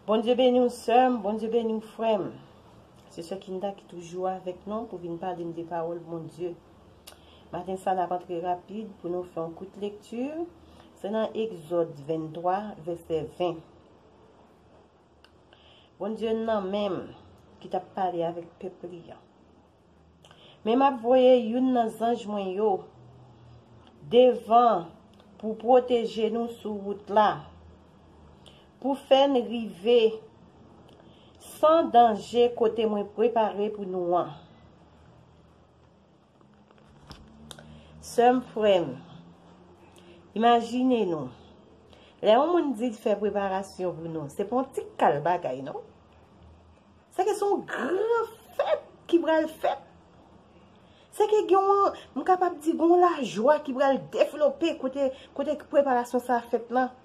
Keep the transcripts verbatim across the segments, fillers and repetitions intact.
Bondye beni w, sè m. Bondye beni w, frè m. Se sè Kinda ki toujou avèk nou pou vin pale n de pawòl Bondye. Maten sa, n ap antre rapid pou nou fè yon kout lekti. Se nan Egzòd venntwa, vèsè ven. Bondye nan men m ki t ap pale avèk pèp li an. Men m ap voye youn nan zanj mwen yo devan pou pwoteje nou sou wout la, pou fè n rive san danje kote mwen prepare pou nou an. Sè m, frè m, imajine nou, lè yon moun di l fè preparasyon pou nou, se pa yon ti kal bagay, non. Se ke se yon gran fèt ki pral fèt. Se ke gen yon, m kapab di, gen yon lajwa ki pral devlope kote, kote preparasyon sa a fèt lan.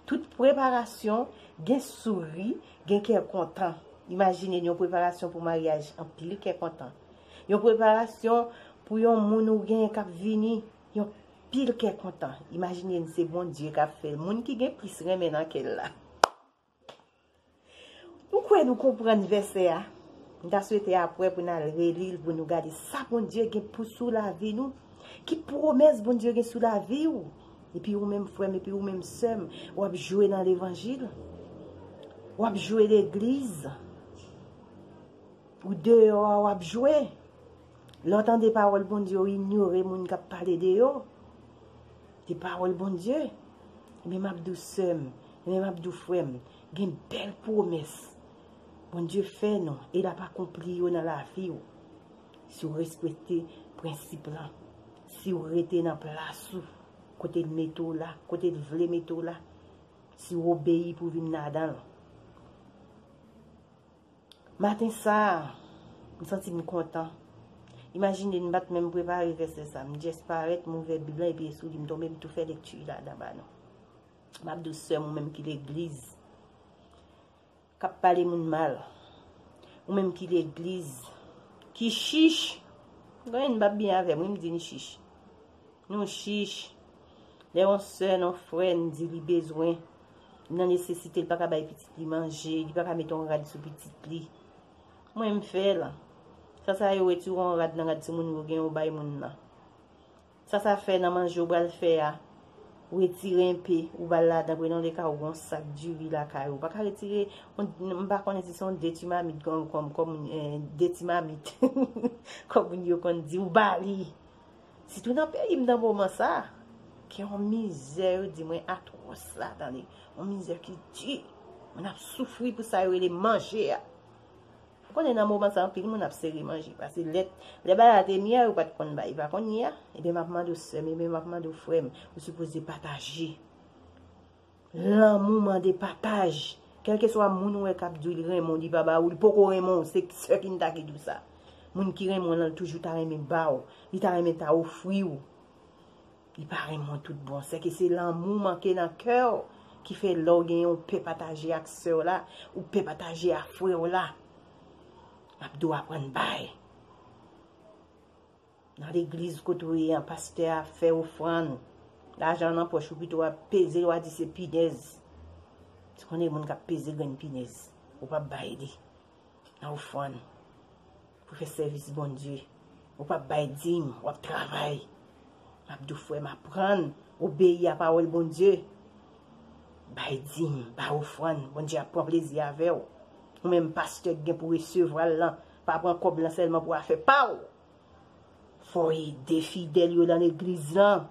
Tout preparasyon gen souri, gen kè kontan. Imajine yon preparasyon pou maryaj, anpil kè kontan. Yon preparasyon pou yon moun ou gen k ap vini, yon pil kè kontan. Imajine se Bondye k ap fè l. Moun ki gen plis renmen nan kè l la. Nou kwè nou konprann vèsè a? M ta swete apre pou n al reli l pou nou gade sa Bondye gen pou sou lavi nou. Ki pwomès Bondye gen sou lavi w? Epi ou menm frè m, epi ou menm sè m, w ap jwe nan levanjil? W ap jwe legliz? Ou deyò a, w ap jwe? Lè w tande pawòl Bondye, w inyore moun k ap pale de yo, de pawòl Bondye. Men m ap di w sè m, men m ap di w frè m, gen bèl pwomès Bondye fè nou e l ap akonpli yo nan lavi w. Si w respekte prensip lan, si w rete nan plas ou, kote l mete w la, kote l vle mete w la, si w obeyi pou vin ladan l. Maten sa a, m santi m kontan. Imajine m pa t menm prepare vèsè sa. M just parèt, m ouvè Bib lan epi e sou li m tonbe, m tou fè lekti ladan ba nou. M ap di w sè m, ou menm ki legliz, k ap pale moun mal. Ou menm ki legliz, ki chich. Gen n p ap byen avè m, wi, m di n chich. Nou chich. Lè yon sè, yon frè n di li bezwen, nan nesesite, li pa ka bay pitit li manje, li pa ka mete yon rad sou pitit li. Mwen, m fè l. Sa sa yo retire yon rad nan rad timoun yo gen, yo bay moun nan. Sa sa fè nan manje w pral fè a, ou retire enpe, ou ba l ladan, prenon le ka ou gon sak diri lakay ou. Ou pa ka retire, yon- m pa konnen si se yon de ti mamit, kòm, kòm, kòm, eh, de ti mamit, kòm moun yo konn di, ou ba li. Sitou nan peyi m nan moman sa, gen yon mizè, yo di mwen, atwòs la, tande. Yon mizè ki di, moun ap soufri pou sa yo rele manje a. Ou konnen nan moman sa, anpil moun ap sere manje. Paske lè, lè bagay la te miyò, yo pa t konn bay. Pa konn ye a, ebyen, m ap mande w sè m, ebyen, m ap mande w frè m, ou sipoze pataje. Lanmou mande pataj. Kèlkeswa moun ou wè k ap di w li renmen w, li pa ba ou, li poko renmen w, se sè Kinda ki di w sa. Moun ki renmen w lan, li toujou ta renmen ba w, li ta renmen ta ofri w. Li pa renmen w tout bon. Sèke se lanmou manke nan kè w ki fè lè w gen yon pè pataje ak sè w la, ou pè pataje ak frè w la. M ap di w aprann bay. Nan legliz kote w ye an, pastè a fè ofrann. Lajan nan pòch ou, pito w ap peze l, w a di se pinèz. Ou konnen moun k ap peze grenn pinèz. Ou p ap bay li nan ofrann pou fè sèvis Bondye. Ou p ap bay dim, w ap travay. M ap di w, frè m, aprann obeyi a pawòl Bondye. Bay dim, bay ofrann, Bondye ap pran plezi avè w. Ou menm pastè k gen pou resevwa l lan, pa pran kòb lan sèlman pou afè pa w. Fò w ede fidèl yo nan legliz lan.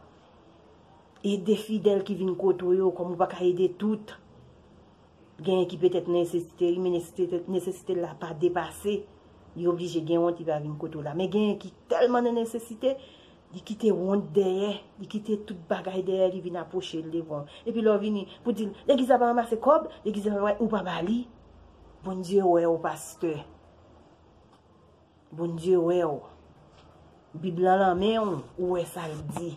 Ede fidèl ki vin kote w yo, kòm ou pa ka ede tout. Genyen ki petèt nan nesesite, men nesesite, nesesite l la pa depase. Li oblije gen wont, li pa vin kote w la. Men genyen ki tèlman nan nesesite, li kite wont dèyè, li kite tout bagay dèyè, li vin apwoche l devan w. Epi lè w vini pou di l, legliz la pa ranmase kòb, legliz la pa, ou pa ba li. Bondye wè w, pastè. Bondye wè w. Bib lan nan men w, ou wè sa l di.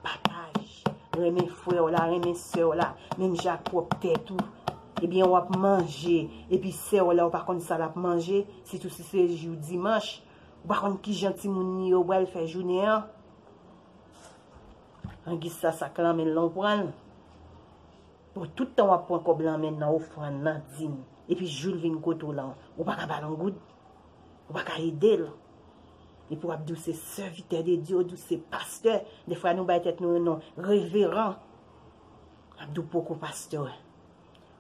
Pataj. Renmen frè w la, renmen sè w la, menm jan ak pwòp tèt ou. Ebyen, w ap manje, epi sè w la, ou pa konn sa l ap manje, sitou si se jou dimanch. Ou pa konn kijan timoun li yo pral fè jounen an. Angi sa, sa k lan men l lan, ou pran l. Bon, tout tan w ap pran kòb lan men l nan ofrann nan, dim, Epi jou l vin kote w lan, ou pa ka ba l yon goud. Ou pa ka ede l. Epi w ap di w se sèvitè de Dye, ou di w se pastè. Defwa nou bay tèt nou yon non reveran. M ap di w poko pastè.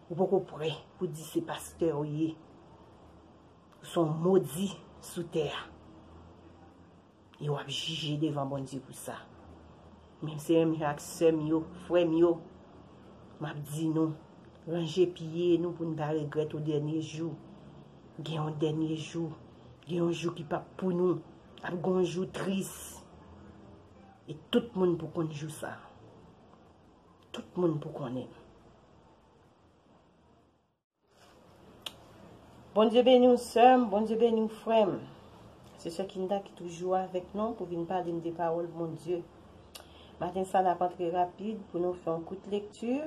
Ou poko prè pou di se pastè ou ye. Ou se yon modi sou tè a. E w ap jije devan Bondye pou sa. Menm se menm jan ak sè m yo, frè m yo, m ap di nou, ranje pye nou pou n pa regrèt o dènye jou. Gen yon dènye jou. Gen yon jou ki p ap pou nou. Ap gen yon jou tris. E tout moun pou konn jou sa. Tout moun pou konnen. Bondye beni w, sè m. Bondye beni w, frè m. Se sè Kinda ki toujou avèk nou pou vin pale n de pawòl Bondye. Maten sa, n ap antre rapid pou nou fè yon kout lekti.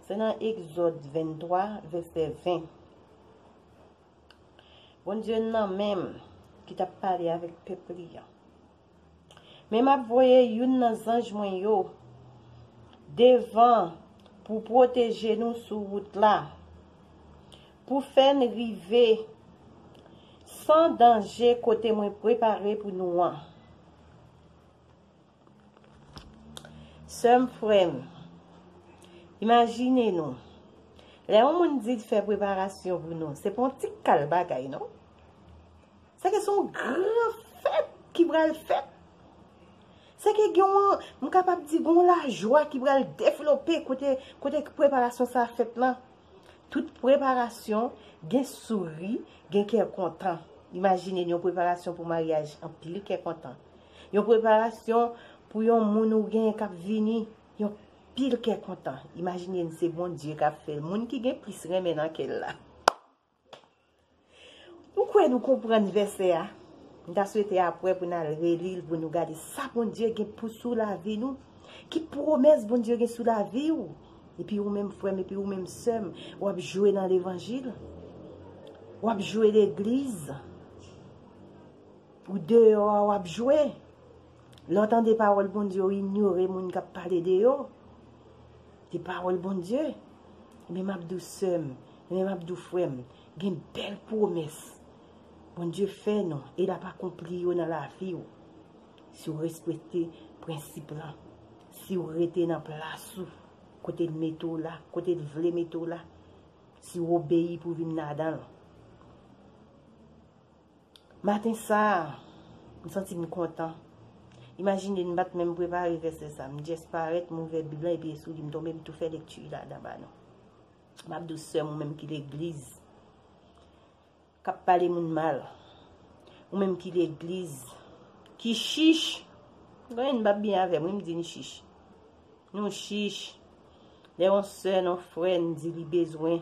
Se nan Egzòd venntwa, vèsè ven. Bondye nan men m ki t ap pale avèk pèp li an. Men m ap voye youn nan zanj mwen yo devan pou pwoteje nou sou wout la, pou fè n rive san danje kote mwen prepare pou nou an. Sè m, frè m, imajine nou, lè yon moun di l fè preparasyon pou nou, se pa yon ti kal bagay, non. Se ke se yon gran fèt ki pral fèt. Se ke gen yon, m kapab di, gen yon lajwa ki pral devlope kote, kote preparasyon sa a fèt lan. Tout preparasyon, gen souri, gen kè kontan. Imajine yon preparasyon pou maryaj, anpil kè kontan. Yon preparasyon pou yon moun ou gen k ap vini, yon pil kè kontan. Imajine se Bondye k ap fè l. Moun ki gen plis renmen nan kè l la. Nou kwè nou konprann vèsè a? M ta swete apre pou n al reli l, pou nou gade sa Bondye gen pou sou lavi nou. Ki pwomès Bondye gen sou lavi w? Epi ou menm frè m, epi ou menm sè m, w ap jwe nan levanjil. W ap jwe legliz. Ou deyò a, w ap jwe. Lè w tande pawòl Bondye, w inyore moun k ap pale de yo. De pawòl Bondye. Men m ap di w sè m, men m ap di w frè m, gen bèl pwomès Bondye fè nou e l ap akonpli yo nan lavi w. Si w respekte prensip lan, si w rete nan plas ou, kote l mete w la, kote l vle mete w la, si w obeyi pou w vin ladan l. Maten sa a, m santi m kontan. Imajine m pa t menm prepare vèsè sa a. M just parèt, m ouvè Bib lan epi e sou li m tonbe, m tou fè lekti ladan ba nou. M ap di w sè m, ou menm ki legliz, k ap pale moun mal. Ou menm ki legliz, ki chich. Gen n p ap byen avè m, wi, m di n chich. Nou chich. Lè yon sè, yon frè n di li bezwen,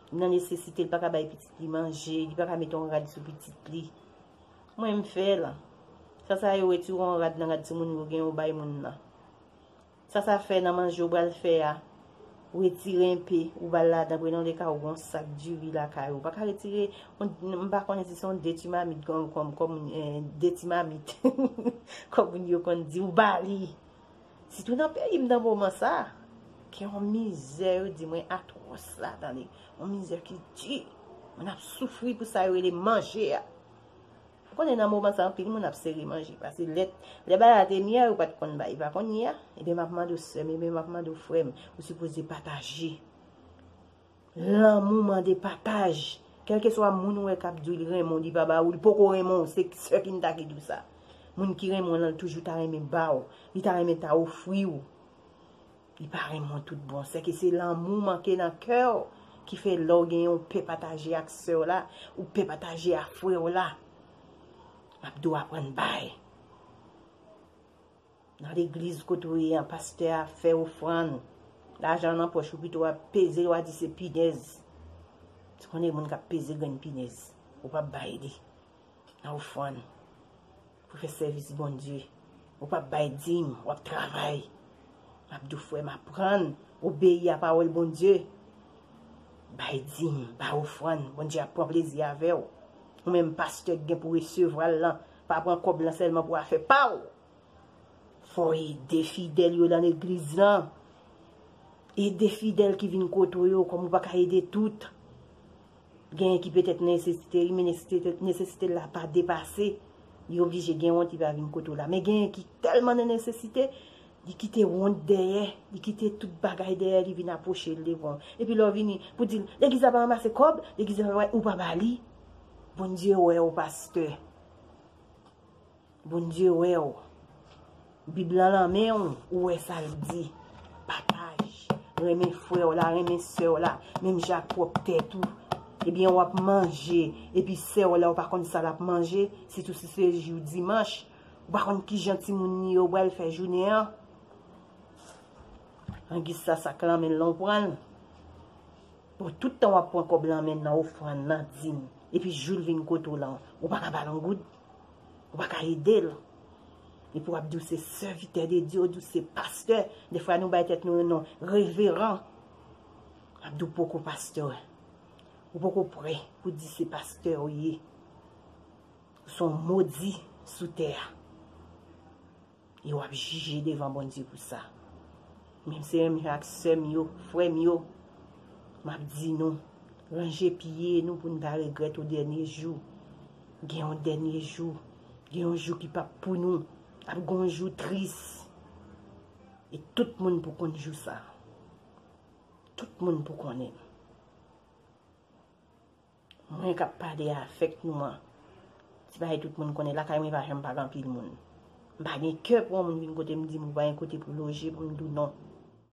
li nan nesesite, li pa ka bay pitit li manje, li pa ka mete yon rad sou pitit li. Mwen m fè l. Sa sa yo retire yon rad nan rad timoun yo gen yo bay moun nan. Sa sa fè nan manje ou pral fè a. Ou retire enpe, ou ba l ladan, prenon le ka ou gon sak diri lakay ou. Ou pa ka retire, m pa konnen si se yon de ti mamit kòm, kòm, kòm, eh, de ti mamit. Kòm moun yo konn di, ou ba li. Sitou nan peyi m nan moman sa, gen yon mizè yo di mwen atwòs ladan li. Yon mizè ki di, moun ap soufri pou sa yo rele manje a. Ou konnen nan moman sa, anpil moun ap sere manje. Paske lè, lè bagay la te miyè, yo pa t konn bay. Pa kounye a, ebyen m ap mande w sè m, ebyen m ap mande w frè m, ou sipoze pataje. Lanmou mande pataj. Kèlkeswa moun ou wè k ap di w li renmen w, li pa ba ou, li poko renmen w, se sè Kinda ki di w sa. Moun ki renmen w lan, li toujou ta renmen ba w, li ta renmen ta ofri w. Li pa renmen w tout bon. Sèke se lanmou manke nan kè w ki fè lè w gen yon pè pataje ak sè w la, ou pè pataje ak frè w la. M ap di w aprann bay. Nan legliz kote w ye an, pastè a fè ofrann. Lajan nan pòch ou pito w ap peze l, w a di se pinèz. Se konnen moun k ap peze grenn pinèz. Ou p ap bay li. Nan ofrann. Pou fè sèvis Bondye. Ou p ap bay dim, w ap travay. M ap di w frè m, aprann obeyi a pawòl Bondye. Bay dim, bay ofrann, Bondye ap pran plezi avè w. Ou menm pastè k gen pou resevwa l lan, pa pran kòb lan sèlman pou afè pa w. Fò w ede fidèl yo nan legliz lan. Ede fidèl ki vin kote w yo, kòm ou pa ka ede tout. Genyen ki petèt nan nesesite, wi, men nesesite, nesesite l la pa depase. Li oblije gen wont, li pa vin kote w la. Men genyen ki tèlman nan nesesite, li kite wont dèyè, li kite tout bagay dèyè, li vin apwoche l devan w. Epi lè w vini pou di l, legliz la pa ranmase kòb, legliz la pa, ou pa ba li. Bondye wè w, pastè. Bondye wè w. Bib lan nan men w, ou wè sa l di. Pataj. Renmen frè w la, renmen sè w la, menm jan ak pwòp tèt ou. Ebyen, w ap manje, epi sè w la, ou pa konn sa l ap manje, sitou si se jou dimanch. Ou pa konn kijan timoun li yo pral fè jounen an. Anguille sa, sa k lan men l lan, ou pran l. Bon, tout tan w ap pran kòb lan men l nan ofrann, nan dim, epi jou l vin kote w lan, ou pa ka ba l yon goud, ou pa ka ede l. Epi w ap di w se sèvitè de Dye, w di w se pastè. Defwa nou bay tèt nou yon non, reveran. W ap di w poko pastè. Ou poko prè pou di se pastè w ye. Ou se yon modi sou tè a. E w ap jije devan Bondye pou sa. Menm se menm jan ak sè m yo, frè m yo, m ap di nou, ranje pye nou pou n pa regrèt o dènye jou. Gen yon dènye jou. Gen yon jou ki p ap pou nou. Ap gen yon jou tris. E tout moun pou konn jou sa. Tout moun pou konnen. Mwen k ap pale avèk nou an. Se bagay tout moun konnen, lakay mwen pa janm pa gen anpil moun. M pa gen kè pou yon moun vin kote m di m ou pa gen kote pou loje pou m di w non.